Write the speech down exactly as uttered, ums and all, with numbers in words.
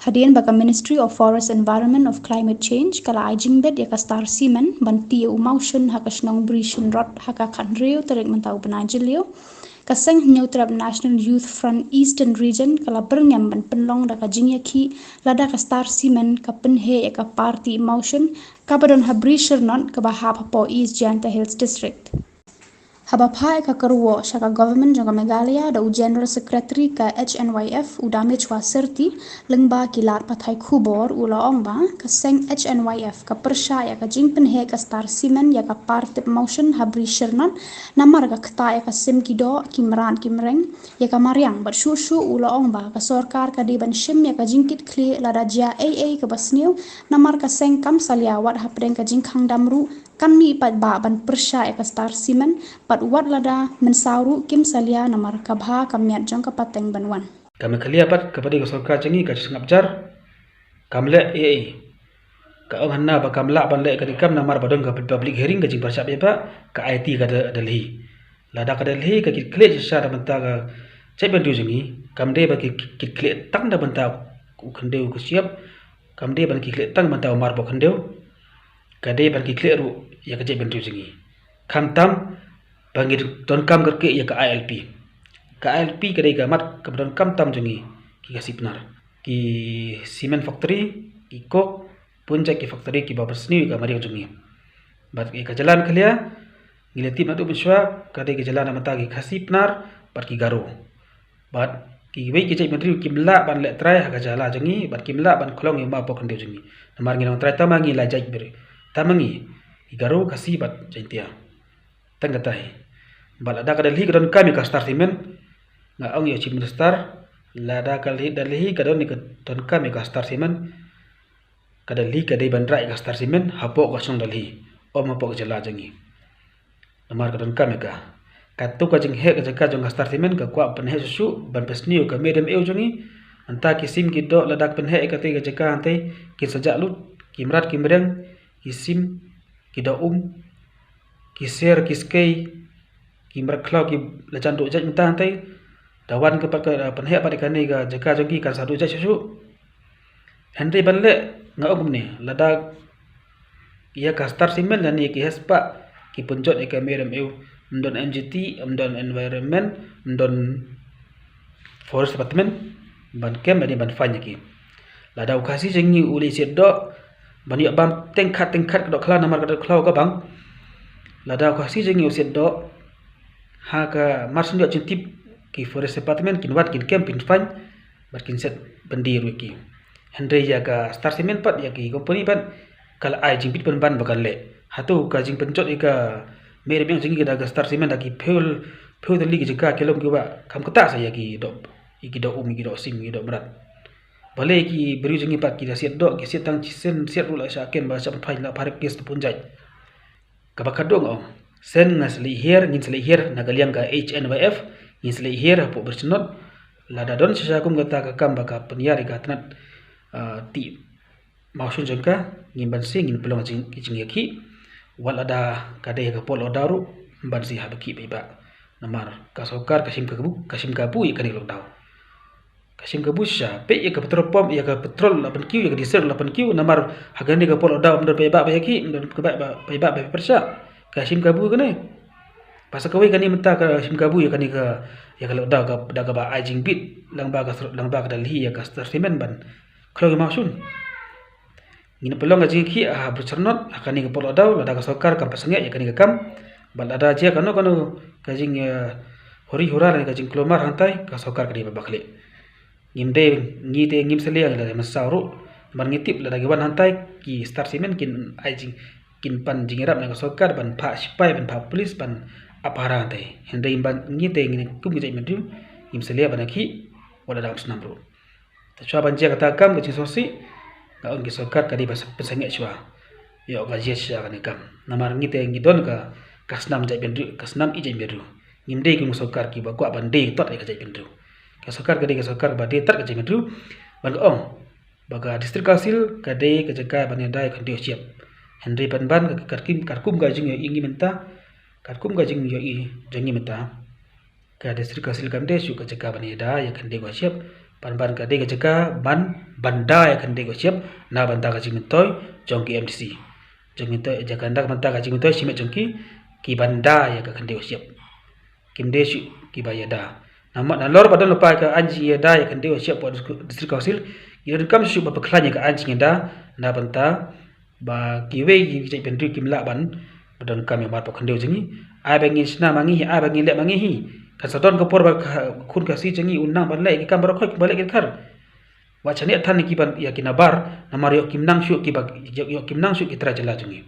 Hadien ba ka Ministry of Forest Environment of Climate Change ka la ai jingbit ïa ka Star Cement ban tih ïa u mawshun ha ka shnong Bri Shynrot ha ka khathynriew tarik mynta u bnai Jylliew, ka seng Hynñiewtrep National Youth Front Eastern Region ka la byrngem ban pynlong da ka jingïakhih lada ka Star Cement ka pynheh ïa ka par tih mawshun kaba don ha Bri Shynrot kaba hap hapoh East Jaintia Hills District. Haba phah ïa ka kyrwoh sha ka Government jong ka Meghalaya da u General Secretary ka H N Y F u Damechwa Syrti, lyngba ki lad pathai khubor u la ong ba ka seng H N Y F ka pyrshah ïa ka jingpynheh ka Star Cement ïa ka par tih mawshun ha Bri Shynrot namar ka ktah ïa ka sim ki doh, ki mrad ki mreng ïa ka mariang. Bad shuh shuh u la ong ba ka sorkar ka dei ban shim ïa ka jingkitkhlieh lada jia ei ei kaba sniew namar ka seng kam salia wat hapdeng ka jingkhang dam ruh kan mih pat ba ban pyrshah ïa ka Star Cement, bad wat lada mynsaw ruh kim salia namar ka bha ka miat jong ka pateng ban wan. Ka Meghalaya pat kaba dei ka sorkar jong ngi ka sngap jar, kam leh ei ei. Ka ong hana ba kam lah ban leh ka dei kam namar ba don ka public hearing ka jingpyrshah paidbah, ka aiti ka Delhi. Lada ka Delhi ka kit khleh shisha da bynta ka jaitbynriew jong ngi, kam dei ba ki kit khleh tang da bynta u khyndew u ksiap, kam dei ban kit khleh tang bynta u mar poh khyndew. Ka dei ban kit khleh ruh ïa ka jaitbynriew jong ngi. Khamtam ba ngi donkam kyrkieh ïa ka I L P. Ka I L P ka dei ka mat kaba donkam tam jong ngi ki Khasi Pnar. Ki cement factory, ki coke, bun jait ki factory kiba pynsniew ïa ka mariang jong ngi. Bad ïa ka jylla Meghalaya ngi la tip naduh mynshuwa ka dei ka jylla na bynta ki Khasi Pnar bad ki Garo. Bad kiwei ki jaitbynriew kim lah ban leh trai ha ka jylla jong ngi bad kim lah ban khlong ïa u mar poh khyndew jong ngi. Namar ngi long trai tang ma ngi la jaitbynriew, tang ma ngi ki Garo, Khasi bad Jaintia. Tang katai. Bad lada ka Delhi ka donkam ïa ka Star Cement, nga ong ïa u Chief Minister, lada ka Delhi, Delhi ka don ïa ka donkam ïa ka Star Cement, ka Delhi ka dei ban rah ïa ka Star Cement hapoh ka shnong Delhi, ym hapoh ka jylla jong ngi. Namar ka donkam ïa ka. Katto ka jingheh ka jaka jong ka Star Cement ka kwah pynheh shuh shuh ban pynsniew ka mei dam ew jong ngi. Hangta ki sim ki doh lada ka pynheh ïa katei ka jaka hangtei kin sa jah lut, ki mrad ki mreng, ki sim, ki doh um, ki ser, ki skei, ki mrad khlaw, ki la jan duh jait mynta hangtei. Da wan ka pat ka, eh, pynheh pat ïa kane ka jaka jong ki kan sa duh jait shuh shuh. Hynrei ban leh nga ong kumne, lada ïa ka Star Cement lane ki heh spah ki pynjot ïa ka mei dam ew, ym don M J T, ym don environment, ym don Forest Department ban kem lane ban fine ïa ki. Lada u Khasi jong ngi u leit siat doh ban ïoh bam teng khat teng khat ka dohkhlaw namar ka dohkhlaw ka bang. Lada u Khasi jong ngi u siat doh ha ka mar shu ïoh jingtip, ki Forest Department kin wan kin kem kin fine bad kin set byndi ruh ïa ki. Hynrei ïa ka Star Cement pat, ïa ki company pat ka la ai jingbit pynban ba kan leh. Hato ka jingpynjot ïa ka mei dam ew jong ngi da ka Star Cement da ki phew, phew tylli ki jaka ki long kiba kham ktah sa ïa ki doh, ïa ki doh um, ïa ki doh sim, ïa ki doh mrad. Balei ki briew jong ngi pat ki da siat doh, ki siat tang shisien, siat ruh la shah kem, ba shah pynphai, la pynrep case bun jait. Kaba khadduh nga ong, shen nga sa leit hiar, ngin sa leit hiar na ka liang ka H N Y F, ngin sa leit hiar hapoh Bri Shynrot. Lada don shisha kum kata ka kam ba ka pynïar ïa ka tnat, ah, tih mawshun jong ka, ngin banse ngin pynlong jing, jingïakhih. Wat lada ka dei ka por lockdown ruh, ngin banse haba khih paidbah. Namar ka sorkar ka shim kabu, ka shim kabu ïa kane ka lockdown. Ka shim kabu shisha, peit ïa ka petrol pump, ïa ka petrol la pynkiew, ïa ka diesel la pynkiew, namar ha kane ka por lockdown ym don paidbah ba ïakhih, ym don paidbah ba, paidbah ba pyrshah. Ka shim kabu kane. Bad sa kawei kane mynta ka shim kabu ïa kane ka, ïa ka lockdown ka, da kaba ai jingbit lyngba ka, lyngba ka Delhi ïa ka Star Cement ban khlong ïa mawshun. Ngin pynlong ka jingïakhih ha Bri Shynrot ha kane ka por lockdown, lada ka sorkar kam pynsangeh ïa kane ka kam. Bad lada jia kano kano ka jing, eh, huri hura lane ka jingkulmar hangtai, ka sorkar ka dei ban bakhleh. Ngim dei, ngi te ngim salia, lada mynsaw ruh. Namar ngi tip lada ki wan hangtai ki Star Cement kin ai jing, kin pan jingïarap na ka sorkar ban phah sipai, ban phah police ban ap hara hangtai. Hynrei ban ngi te ngin kum ki jaitbynriew ngim salia ban ïakhih wat lada kum snam ruh. Te shuwa ban jia kata ka kam ka jingsngewsih, nga ong ki sorkar ka dei ban pynsangeh shuwa. Ïoh ka jia shisha kane ka kam. Namar ngi te ngi don ka, ka snam jaitbynriew, ka snam ïeit jaitbynriew. Ngim dei kum ka sorkar kiba kwah ban die tat ïa ka jaitbynriew. Ka sorkar ka dei ka sorkar ba die tat ka jaitbynriew. Ban ka ong ba ka District Council ka dei ka jaka ban ïada ïa ka khyndew ka ksiap. Hynrei pynban ka, ka katkum, katkum ka jingïohi ngi mynta, katkum ka jingïohi jong ngi mynta, ka District Council kam dei shuh ka jaka ban ïada ïa ka khyndew ka ksiap. Ban ban ka dei ka jaka ban ban da ïa ka khyndew ka shyiap na bynta ka jingmyntoi jong ki M D C. Jingmyntoi, jaka na bynta ka jingmyntoi shimet jong ki, ki ban da ïa ka khyndew ka shyiap. Kim dei shuh kiba ïada. Namar nalor ba don lypa ka aiñ jingïada ïa ka khyndew ka shyiap hapoh District Council, ngi donkam shuh ba pynkylla ïa ka aiñ jingïada na bynta ba kiwei ki jait bynriew kim lah ban ba donkam ïa marpoh khyndew jong ngi. Ai ba ngin shna ma ngi hi, ai ba ngin leh ma ngi hi. Kan sa don ka por ba ka khun Khasi jong ngi un nang ban leh ïa ki kam baroh khoit, kiba leh ki dkhar. Wat shaniah than ïa ki ban, ïa ki nabar, namar ïoh kim nang shuh kiba, ïoh kim nang shuh ki trai jylla jong ngi.